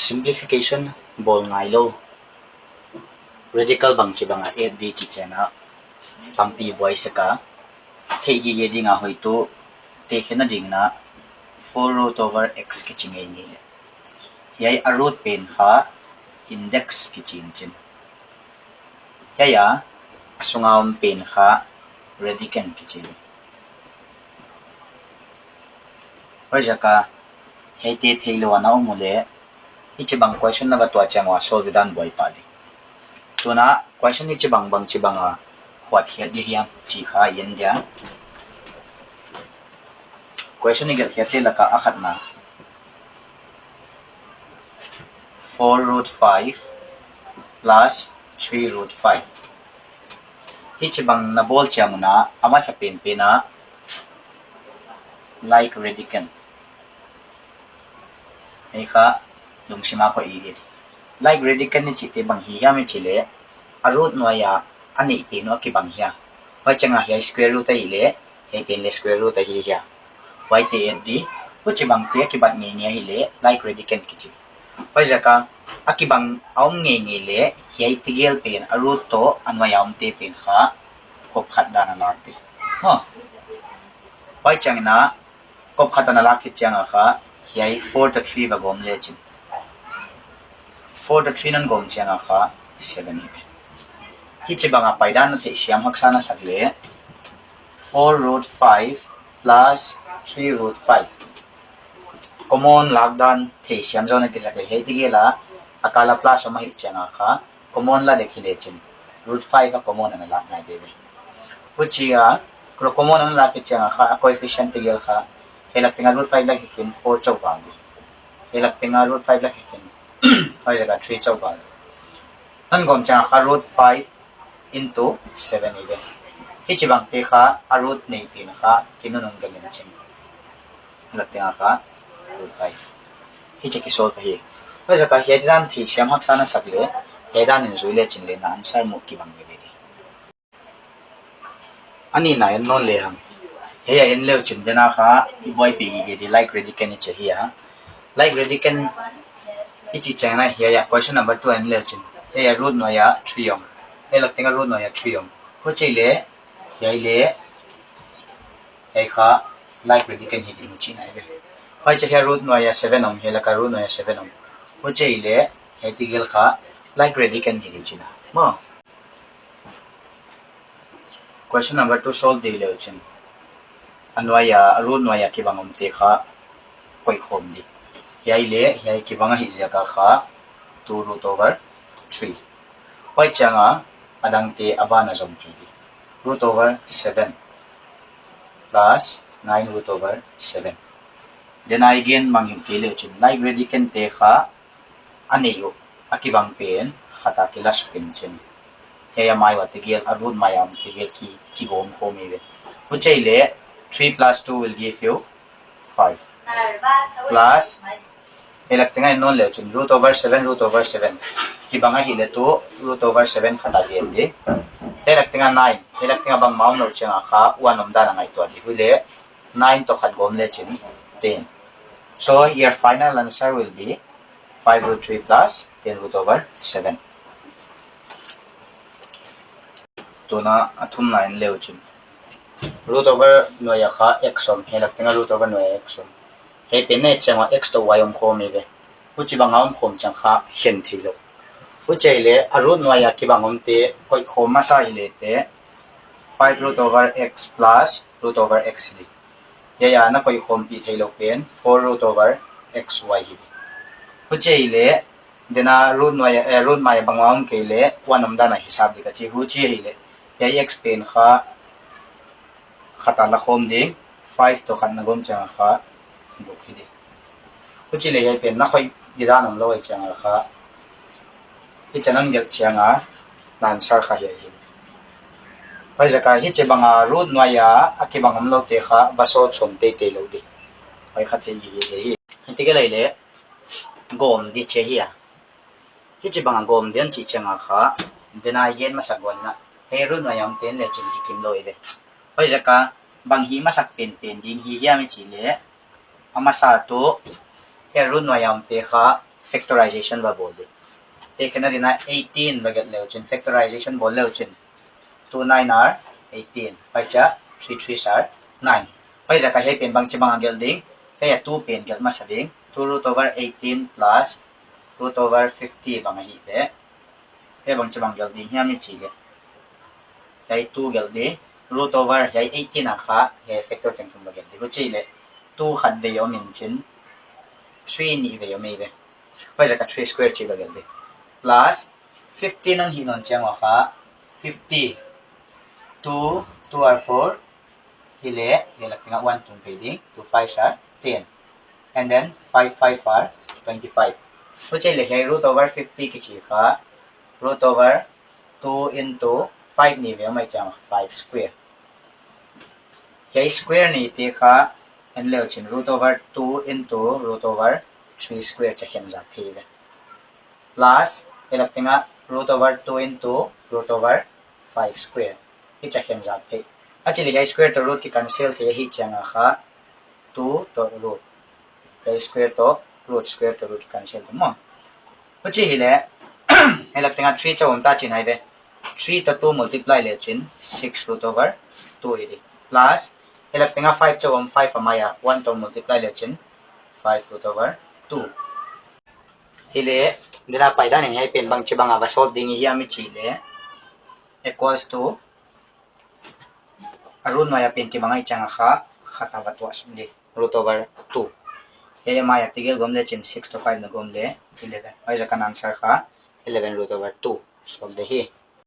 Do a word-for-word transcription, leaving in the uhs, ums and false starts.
Simplification bawl ngailou. Radical bangchibang a et di chih chiang a tampi buai sek a, theihgige ding a hoih tuh, tekhenna ding in four root over x kichi ngei ni leh. Hiai a root pen kha index kichi in chin. Hiai a, a sunga om pen kha radicand kichi. Huaiziak a, hiaite theilou a na om uleh, hichibang question na va tuah chiang ua solve dan buai pah di. Tuin question hichibang bangchibang a hotkhiat di hiam chih kha en dia. Question i gelhkhiatte lak a a khatna, four root five plus three root five. Hichibang na bawl chiang un a masa penpen a, like radicand. Hiai kha lungsim a koih i hi. Like radicand i chihte bang hi hiam i chih leh, a root nuai a a neih pen uh a kibang hia. Huai chiang a hiai square root ahihleh, hiai pen leh square root ahi hia. Huaite et di, huchibangte a kibat ngeingei ahihleh like radicand kichi. Huaiziak a, a kibang a om ngeingei leh, hiai tegel pen a root toh a nuai a omte pen kha kop khat dan a lak di. Huh. Huai chiang in, kop khat dan a lak khit chiang a kha, hiai four toh three va gawm lechin, four toh three non gawm chiang a kha seven hi. Hichibang a paidan na theihsiam haksa na sak leh, four root five plus three root five. Common lak dan theihsiam zaw na kisak leh, hiai tegel a a kal a plus om ahih chiang a kha, common la leh hi lechin, root five a common ana lak ngai di ve. Huchia, kro common ana lak khit chiang a kha, a coefficient tegel kha, hiai lak teng a root five lak hi khin four chauh val di. Hiai lak teng a root five lak hi khin, huaiziak a three chauh val di. Non gawm chiang a kha root five into seven i ve. Hichibangte kha a root neih pen kha kinunung gelin chin. Hiai lak teng a kha root five. Hichi kisolve ahi. Huaiziak a hiai dan theihsiam haksa na sak leh, hiai dan in zui lechin leh na answer mu kibang veve di. A nihna en nawn le hang. Hiai a en leuchin, dena kha i buaipih gige di, like radicand i chih hia. Like radicand i chih chiang in, hiai a question number two en leuchin, hiai a root nuai a three om. Hiai lak teng a root nuai a three om. Huchi leh, hiai leh, hiai kha like radicand hi di mu chihna i ve. Huai chiang hiai root nuai a seven om, hiai lak a root nuai a seven om. Huchi leh, hiai tegel kha like radicand hi di chihna. Maw. Question number two solve di leuchin, a nuai a, a root nuai a kibang omte kha koihkhawm di. Hiai leh hiai kibang ahih ziak a kha two root over three. Huai chiang a, a dangte a ban a zom phei di. Root over seven plus nine root over seven. Dena i gen mangngilh kei leuchin, like radicandte kha a neih uh a kibang pen khat a kila suk in chin. Hiai a mai ua tegel, a root mai a om tegel ki, kigawm khawm i ve. Huchi leh, three plus two will give you five. Plus, hiai lak teng a en nawn leuchin, root over seven, root over seven. Kibang ahih leh tuh root over seven khat a gen di. Hiai lak teng a nine, hiai lak teng a bangmah omlou chiang a kha one omdan a ngaihtuah di. Huai leh, nine toh khat gawm lechin, ten. So your final answer will be five root three plus ten root over seven. Tuin a thumna en leuchin, root over nuai a kha x om, hiai lak teng a root over nuai a x om. Hiai pen na et chiang a x toh y om khawm i ve. Huchibang a om khawm chiang kha khen theilou. Huchi leh a root nuai a kibang omte koihkhawm masa hi leh te, five root over x plus root over x di. Hiai a na koihkhawmpih theilou pen four root over xy hi di. Huchi leh, dena root nuai a, eh, root mai a bangmah om kei leh one omdan a hisap di ka chi. Huchi hi leh, hiai x pen kha khat a la khawm ding, five toh khat na gawm chiang a kha guk hi di. Huchi leh hiai pen na khoih di dan omlou ahih chiang a kha, hichi a non gelh chiang a, na answer kha hiai hi. Huaiziak a hichibang a root nuai a a kibang omloute kha va solve sawm teitei lou di. Huai kha theih gige hi. Hiai tegel a leh gawm di chih hia. Hichibang a gawm di chih chiang a kha, dena i gen masak gual in, hiai root nuai a omte en lechin kikim lou i ve. Huaiziak a bang hih masak penpen ding hi hiam i chih leh, a masa tuh, hiai root nuai a omte kha factorization va bawl di. Tekhinna dingin eighteen va gelh le uchin, factorization bawl le uchin, two nine are eighteen, huaiziak three threes are nine. Huaiziak a hiai pen bangchibang a gelh ding, hiai a two pen gelh masa ding, two root over eighteen plus root over fifty bang ahih leh, hiai bangchibang gelh ding hiam i chih leh, hiai two gelh di, root over hiai eighteen a kha hiai factor tengteng va gelh di. Huchi leh two khatvei om in chin, three nihvei om ei ve. Huaiziak a three square chih va gelh di. Plus fifty nang hih nawn chiang ua kha, fifty, two, two are four, hileh, hiai lak tengah one tung phei ding, two fives are ten. And then five five are twenty-five. Huchi leh hiai root over fifty kichi kha, root over two into five nihvei om ei chiang five square. Hiai square nihte kha en le uchin root over two into root over three square chia khen zak thei ve. Plus, hiai lak tengah root over two into root over five square. Hichia khen zak thei. Huchi leh hiai square toh root ki cancel thei ahih chiang a kha two toh root, hiai square toh root, square toh root ki cancel thei maw. Huchi hileh, hiai lak tengah three chauh om ta chin ahi ve. Three toh two multiply le uchin six root over two hi di. Plus, hiai lak tengah five chauh om, five a mai a one toh multiply le uchin five root over two. Hileh, dena paidan in hiai pen bangchibang a va solve ding i hiam i chih leh, equals to, a root nuai a pen kibang ahih chiang a kha, khat a va tuah suk di, root over two. Hiai a mai a tegel gawm le chin six toh five na gawm leh eleven. Huaiziak a answer kha eleven root over two. Solve di hi.